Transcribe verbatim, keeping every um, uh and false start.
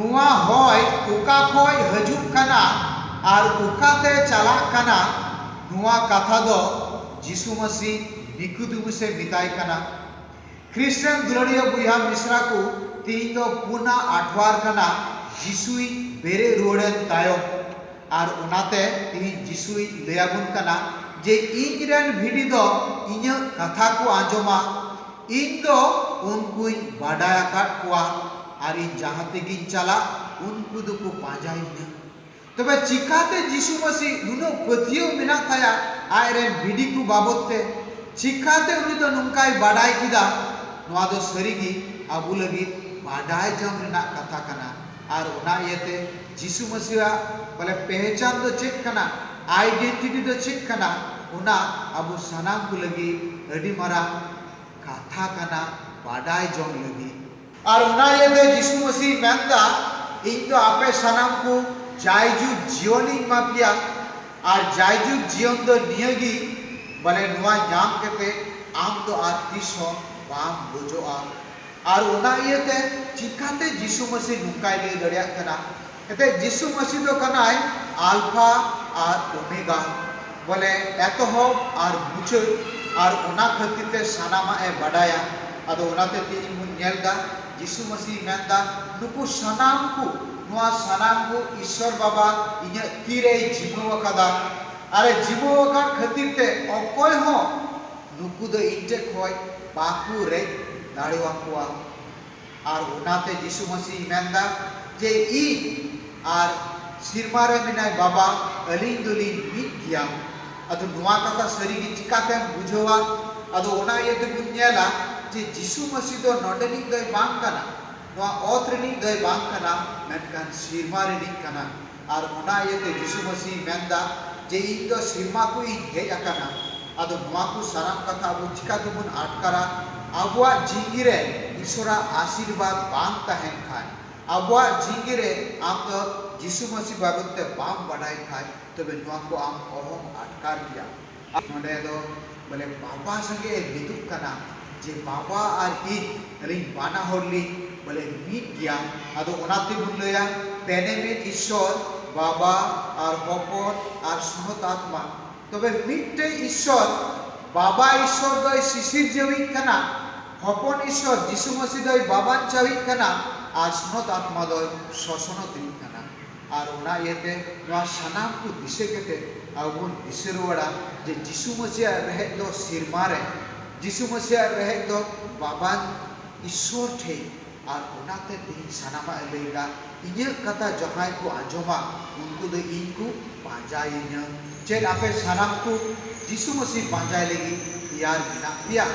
ᱱᱚᱣᱟ ᱦᱚᱭ ᱚᱠᱟ ᱠᱷᱚᱡ ᱦᱤᱡᱩᱜ ᱠᱟᱱᱟ ᱟᱨ ᱚᱠᱟᱛᱮ ᱪᱟᱞᱟᱜ ᱠᱟᱱᱟ, ᱱᱚᱣᱟ ᱠᱟᱛᱷᱟ ᱫᱚ ᱡᱤᱥᱩ ᱢᱟᱹᱥᱤ ᱱᱤᱠᱳᱫᱤᱢᱩᱥ ᱮ ᱢᱮᱛᱟᱭ ᱠᱟᱱᱟ᱾ ᱠᱷᱨᱤᱥᱴᱟᱱ ᱫᱩᱞᱟᱹᱲᱤᱭᱟᱹ ᱵᱚᱭᱦᱟ ᱢᱤᱥᱨᱟ ᱠᱚ, ᱛᱤᱦᱤᱧ ᱫᱚ ᱯᱩᱱᱟ ᱟᱴᱷᱣᱟᱨ ᱠᱟᱱᱟ ᱡᱤᱥᱩᱭ ᱵᱮᱨᱮᱫ ᱨᱩᱣᱟᱹᱲᱮᱱ ᱛᱟᱭᱚᱢ᱾ ᱟᱨ ᱚᱱᱟᱛᱮ ᱛᱤᱦᱤᱧ ᱡᱤᱥᱩᱭ ᱞᱟᱹᱭ ᱟᱵᱚᱱ ᱠᱟᱱᱟ ᱡᱮ, "ᱤᱧ ᱨᱮᱱ ᱵᱷᱤᱰᱤ ᱫᱚ ᱤᱧᱟᱹᱜ ᱠᱟᱛᱷᱟ ᱠᱚ ᱟᱸᱡᱚᱢᱟ, ᱤᱧ ᱫᱚ ᱩᱱᱠᱩᱧ ᱵᱟᱰᱟᱭ ᱟᱠᱟᱫ ᱠᱚᱣᱟ, ᱟᱨ ᱤᱧ ᱡᱟᱦᱟᱸ ᱛᱮᱜᱤᱧ ᱪᱟᱞᱟᱜ, ᱩᱱᱠᱩ ᱫᱚᱠᱚ ᱯᱟᱸᱡᱟᱭᱤᱧᱟ᱾" ᱛᱚᱵᱮ ᱪᱤᱠᱟᱛᱮ ᱡᱤᱥᱩ ᱢᱟᱹᱥᱤ ᱱᱩᱱᱟᱹᱜ ᱯᱟᱹᱛᱭᱟᱹᱣ ᱢᱮᱱᱟᱜ ᱛᱟᱭᱟ ᱟᱡ ᱨᱮᱱ ᱵᱷᱤᱰᱤ ᱠᱚ ᱵᱟᱵᱚᱫ ᱛᱮ? ᱪᱤᱠᱟᱛᱮ ᱩᱱᱤ ᱫᱚ ᱱᱚᱝᱠᱟᱭ ᱵᱟᱰᱟᱭ ᱠᱮᱫᱟ? ᱱᱚᱣᱟ ᱫᱚ ᱥᱟᱹᱨᱤᱜᱮ ᱟᱵᱚ ᱞᱟᱹᱜᱤᱫ ᱵᱟᱰᱟᱭ ᱡᱚᱝ ᱨᱮᱱᱟᱜ ᱠᱟᱛᱷᱟ ᱠᱟᱱᱟ᱾ ᱟᱨ ᱚᱱᱟ ᱤᱭᱟᱹᱛᱮ ᱡᱤᱥᱩ ᱢᱟᱹᱥᱤᱭᱟᱜ ᱵᱚᱞᱮ ᱯᱮᱦᱪᱟᱱ ᱫᱚ ᱪᱮᱫ ᱠᱟᱱᱟ, identity ᱫᱚ ᱪᱮᱫ ᱠᱟᱱᱟ, ᱚᱱᱟ ᱟᱵᱚ ᱥᱟᱱᱟᱢ ᱠᱚ ᱞᱟᱹᱜᱤᱫ ᱟᱹᱰᱤ ᱢᱟᱨᱟᱝ ᱠᱟᱛᱷᱟ ᱠᱟᱱᱟ ᱵᱟᱰᱟᱭ ᱡᱚᱝ ᱞᱟᱹᱜᱤᱫ᱾ ᱟᱨ ᱚᱱᱟ ᱤᱭᱟᱹᱛᱮ ᱡᱤᱥᱩ ᱢᱟᱹᱥᱤ ᱢᱮᱱᱫᱟ, "ᱤᱧ ᱫᱚ ᱟᱯᱮ ᱥᱟᱱᱟᱢ ᱠᱚ ᱡᱟᱭᱡᱩᱜᱽ ᱡᱤᱭᱚᱱᱤᱧ ᱮᱢᱟ ᱯᱮᱭᱟ, ᱟᱨ ᱡᱟᱭᱡᱩᱜᱽ ᱡᱤᱭᱚᱱ ᱫᱚ ᱱᱤᱭᱟᱹᱜᱮ, ᱵᱚᱞᱮ ᱱᱚᱣᱟ ᱧᱟᱢ ᱠᱟᱛᱮ ᱟᱢ ᱫᱚ ᱟᱨ ᱛᱤᱥ ᱦᱚᱸ ᱵᱟᱢ ᱜᱚᱡᱚᱜᱼᱟ᱾" ᱟᱨ ᱚᱱᱟ ᱤᱭᱟᱹᱛᱮ ᱪᱤᱠᱟᱛᱮ ᱡᱤᱥᱩ ᱢᱟᱹᱥᱤ ᱱᱚᱝᱠᱟᱭ ᱞᱟᱹᱭ ᱫᱟᱲᱮᱭᱟᱜ ᱠᱟᱱᱟ? ᱮᱱᱛᱮᱫ ᱡᱤᱥᱩ ᱢᱟᱹᱥᱤ ᱫᱚ ᱠᱟᱱᱟᱭ ᱟᱞᱯᱷᱟ ᱟᱨ ᱳᱢᱮᱜᱟ, ᱵᱚᱞᱮ ᱮᱛᱚᱦᱚᱵ ᱟᱨ ᱢᱩᱪᱟᱹᱫ, ᱟᱨ ᱚᱱᱟ ᱠᱷᱟᱹᱛᱤᱨ ᱛᱮ ᱥᱟᱱᱟᱢᱟᱜ ᱮ ᱵᱟᱰᱟᱭᱟ᱾ ᱟᱫᱚ ᱚᱱᱟᱛᱮ ᱛᱮᱦᱮᱧ ᱵᱚᱱ ᱧᱮᱞ ᱮᱫᱟ, ᱡᱤᱥᱩ ᱢᱟᱹᱥᱤ ᱢᱮᱱᱫᱟ, ᱱᱩᱠᱩ ᱥᱟᱱᱟᱢ ᱠᱚ, ᱱᱚᱣᱟ ᱥᱟᱱᱟᱢ ᱠᱚ ᱤᱥᱥᱚᱨ ᱵᱟᱵᱟ ᱤᱧᱟᱹᱜ ᱛᱤᱨᱮᱭ ᱡᱤᱢᱟᱹᱣ ᱟᱠᱟᱫᱟ, ᱟᱨᱮ ᱡᱤᱢᱟᱹᱣ ᱟᱠᱟᱫ ᱠᱷᱟᱹᱛᱤᱨ ᱛᱮ ᱚᱠᱚᱭ ᱦᱚᱸ ᱱᱩᱠᱩ ᱫᱚ ᱤᱧ ᱴᱷᱮᱱ ᱠᱷᱚᱱ ᱵᱟᱠᱚ ᱨᱮᱡ ᱫᱟᱲᱮᱭᱟᱠᱚᱣᱟ᱾ ᱟᱨ ᱚᱱᱟᱛᱮ ᱡᱤᱥᱩ ᱢᱟᱹᱥᱤᱭ ᱢᱮᱱᱫᱟ ᱡᱮ, "ᱤᱧ ᱟᱨ ᱥᱤᱨᱢᱟ ᱨᱮ ᱢᱮᱱᱟᱭ ᱵᱟᱵᱟ, ᱟᱹᱞᱤᱧ ᱫᱚᱞᱤᱧ ᱢᱤᱫ ᱜᱮᱭᱟ᱾" ᱟᱫᱚ ᱱᱚᱣᱟ ᱠᱟᱛᱷᱟ ᱥᱟᱹᱨᱤ ᱜᱮ ᱪᱤᱠᱟᱛᱮᱢ ᱵᱩᱡᱷᱟᱹᱣᱟ? ᱟᱫᱚ ᱚᱱᱟ ᱤᱭᱟᱹ ᱛᱮᱵᱚᱱ ᱧᱮᱞᱟ ᱡᱮ ᱡᱤᱥᱩ ᱢᱟᱹᱥᱤ ᱫᱚ ᱱᱚᱰᱮᱱᱤᱡ ᱫᱚᱭ ᱵᱟᱝ ᱠᱟᱱᱟ, ᱱᱚᱣᱟ ᱚᱛ ᱨᱤᱱᱤᱡ ᱫᱚᱭ ᱵᱟᱝ ᱠᱟᱱᱟ, ᱢᱮᱱᱠᱷᱟᱱ ᱥᱤᱨᱢᱟ ᱨᱤᱱᱤᱡ ᱠᱟᱱᱟ᱾ ᱟᱨ ᱚᱱᱟ ᱤᱭᱟᱹᱛᱮ ᱡᱤᱥᱩ ᱢᱟᱹᱥᱤᱭ ᱢᱮᱱᱫᱟ ᱡᱮ, "ᱤᱧ ᱫᱚ ᱥᱤᱨᱢᱟ ᱠᱷᱚᱱ ᱤᱧ ᱦᱮᱡ ᱟᱠᱟᱱᱟ᱾" ᱟᱫᱚ ᱱᱚᱣᱟ ᱠᱚ ᱥᱟᱱᱟᱢ ᱠᱟᱛᱷᱟ ᱟᱵᱚ ᱪᱤᱠᱟ ᱛᱮᱵᱚᱱ ᱟᱴᱠᱟᱨᱟ? ᱟᱵᱚᱣᱟᱜ ᱡᱤᱣᱤ ᱨᱮ ᱤᱥᱚᱨᱟᱜ ᱟᱥᱤᱨᱵᱟᱫᱽ ᱵᱟᱝ ᱛᱟᱦᱮᱱ ᱠᱷᱟᱱ, ᱟᱵᱚᱣᱟᱜ ᱡᱤᱣᱤ ᱨᱮ ᱟᱢ ᱫᱚ ᱡᱤᱥᱩ ᱢᱟᱹᱥᱤ ᱵᱟᱵᱚᱫ ᱛᱮ ᱵᱟᱢ ᱵᱟᱰᱟᱭ ᱠᱷᱟᱱ, ᱛᱚᱵᱮ ᱱᱚᱣᱟ ᱠᱚ ᱟᱢ ᱚᱦᱚᱢ ᱟᱴᱠᱟᱨ ᱠᱮᱭᱟ᱾ ᱟᱨ ᱱᱚᱰᱮ ᱫᱚ ᱵᱚᱞᱮ ᱵᱟᱵᱟ ᱥᱚᱸᱜᱮ ᱮ ᱢᱤᱫᱚᱜ ᱠᱟᱱᱟ, ᱡᱮ, "ᱵᱟᱵᱟ ᱟᱨ ᱤᱧ, ᱟᱹᱞᱤᱧ ᱵᱟᱱᱟ ᱦᱚᱲ ᱞᱤᱧ ᱵᱚᱞᱮ ᱢᱤᱫ ᱜᱮᱭᱟ᱾ ᱟᱫᱚ ᱚᱱᱟᱛᱮ ᱵᱚᱱ ᱞᱟᱹᱭᱟ ᱯᱮᱱᱮᱢᱤᱫ ᱤᱥᱥᱚᱨ, ᱵᱟᱵᱟ ᱟᱨ ᱦᱚᱯᱚᱱ ᱟᱨ ᱥᱚᱱᱚᱛ ᱟᱛᱢᱟ᱾ ᱛᱚᱵᱮ ᱢᱤᱫᱴᱮᱡ ᱤᱥᱥᱚᱨ, ᱵᱟᱵᱟ ᱤᱥᱥᱚᱨ ᱫᱚᱭ ᱥᱤᱥᱤᱨᱡᱟᱹᱣᱤᱡ ᱠᱟᱱᱟ, ᱦᱚᱯᱚᱱ ᱤᱥᱥᱚᱨ ᱡᱤᱥᱩ ᱢᱟᱹᱥᱤ ᱫᱚᱭ ᱵᱟᱵᱟᱧᱪᱟᱣᱤᱡ ᱠᱟᱱᱟ, ᱟᱨ ᱥᱚᱱᱚᱛ ᱟᱛᱢᱟ ᱫᱚᱭ ᱥᱚᱥᱚᱱᱚᱛᱤᱡ ᱠᱟᱱᱟ᱾ ᱟᱨ ᱚᱱᱟ ᱤᱭᱟᱹᱛᱮ ᱱᱚᱣᱟ ᱥᱟᱱᱟᱢ ᱠᱚ ᱫᱤᱥᱟᱹ ᱠᱟᱛᱮ ᱟᱵᱚ ᱵᱚᱱ ᱫᱤᱥᱟᱹ ᱨᱩᱣᱟᱹᱲᱟ ᱡᱮ ᱡᱤᱥᱩ ᱢᱟᱹᱥᱤᱭᱟᱜ ᱨᱮᱦᱮᱫ ᱫᱚ ᱥᱤᱨᱢᱟ ᱨᱮ, ᱡᱤᱥᱩ ᱢᱟᱹᱥᱤᱭᱟᱜ ᱨᱮᱦᱮᱫ ᱫᱚ ᱵᱟᱵᱟᱧ ᱤᱥᱥᱚᱨ ᱴᱷᱮᱱ, ᱟᱨ ᱚᱱᱟᱛᱮ ᱛᱮᱦᱮᱧ ᱥᱟᱱᱟᱢᱟᱜ ᱮ ᱞᱟᱹᱭ ᱮᱫᱟ, ᱤᱧᱟᱹᱜ ᱠᱟᱛᱷᱟ ᱡᱟᱦᱟᱸᱭ ᱠᱚ ᱟᱸᱡᱚᱢᱟ, ᱩᱱᱠᱩ ᱫᱚ ᱤᱧ ᱠᱚ ᱯᱟᱸᱡᱟᱭᱤᱧᱟᱹ᱾ ᱪᱮᱫ ᱟᱯᱮ ᱥᱟᱱᱟᱢ ᱠᱚ ᱡᱤᱥᱩ ᱢᱟᱹᱥᱤ ᱯᱟᱸᱡᱟᱭ ᱞᱟᱹᱜᱤᱫ ᱛᱮᱭᱟᱨ ᱢᱮᱱᱟᱜ ᱯᱮᱭᱟ?